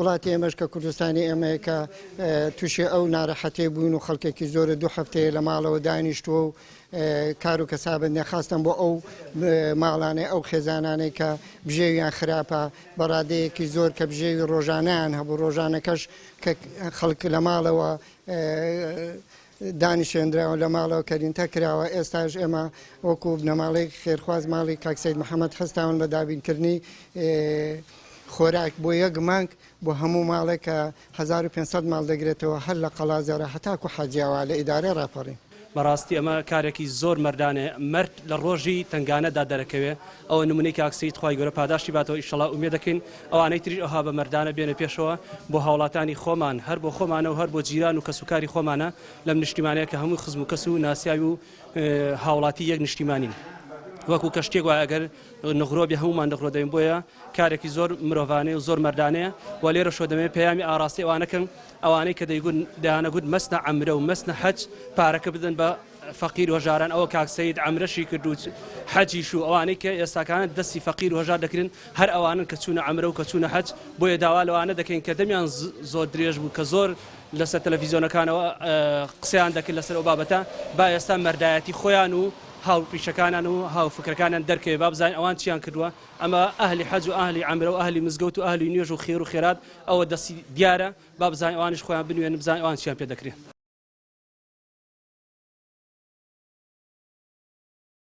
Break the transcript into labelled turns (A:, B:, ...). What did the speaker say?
A: وڵاتی ئێمەش کە کوردستانی ئێمەیە کە تووشی ئەو نارەحەتیە بووین و خەڵکێکی زۆرە دوو هەفتەیە لە ماڵەوە دانیشتووە و کار و کەسابەت نیە خاستەن بۆ ئەو ماڵانەی ئەو خێزانانەی کە بژێویان خراپە بە ڕادەیەکی زۆر کە بژێوی ڕۆژانەیان هەبوو ڕۆژانەکەش کە خەڵک لە ماڵەوە دانیشێندراوە لە ماڵەوە کەرینتە کراوە ئێستاش ئێمە وەکو بنەماڵەی خێرخواز ماڵی کاک سەید محەممەد هەستاون بە دابینکردنی خۆراک بۆ یەک مانگ بۆ هەموو ماڵێک کە 1500 ماڵ دەگرێتەوە هەر لە قەڵازێڕە هەتاکو حاجیاوا لە ئیدارەی ڕاپەڕین.
B: بەڕاستی ئەمە کارێکی زۆر مەردانەیە مەرد لە ڕۆژی تەنگانەدا دەرەکەوێ ئەوە نمونەی کاک سەید خوای گەورە پاداشتی باتەوە ئیشەڵا ئومێد دەکەین ئەوانەی تریش ئەوها بە مەردانە بێنە پێشەوە بۆ هاوڵاتانی خۆمان هەر بۆ خۆمانە و هەر بۆ جیران و کەسوکاری خۆمانە لەم نیشتیمانەیە کە هەموو خزم و کەس و ناسیاوی و هاوڵاتی یەک نیشتیمانین وەکو کەشتێک وایە ئەگەر نغرۆ بێ هەمومان نغرۆ دەبین بۆیە کارێکی زۆر مرۆڤانەیە و زۆر مەردانەیە و لێرەشەوە دەمەوێت پەیامی ئاراستەی ئەوانە کەم ئەوانەی کە دەیگوت دەیانەگوت مەسنە عەمرە و مەسنە حەج پارەکە بدەن بە فەقیر و هەژاران ئەوە کاک سەید عەمرەشی کرد و حەجیش و ئەوانەی کە ئێستاکانە دەستی فەقیر و هەژار دەکرن هەر ئەوانن کە چوونە عەمرە و کە چوونە حەج بۆیە داوا لەوانە دەکەین کە دەمیان زۆر درێژ بوو کە زۆر لەسەر تەلەفیزیۆنەکانەوە قسەیان دەکرد لەسەر ئەو بابەتە با ئێستا مەردایەتی خۆیان و هاوپیشەکانیان و هاوفکرەکانیان دەرکەوێ با بزانین ئەوان چیان کردووە ئەمە ئەهلی حەج و ئەهلی عەمرە و ئەهلی مزگەوت و ئەهلی نوێژ و خێر و خێرات ئەوە دەستی دیارە با بزانین ئەوانیش خۆیان بنوێنن بزانین ئەوان چیان پێ دەکرێ.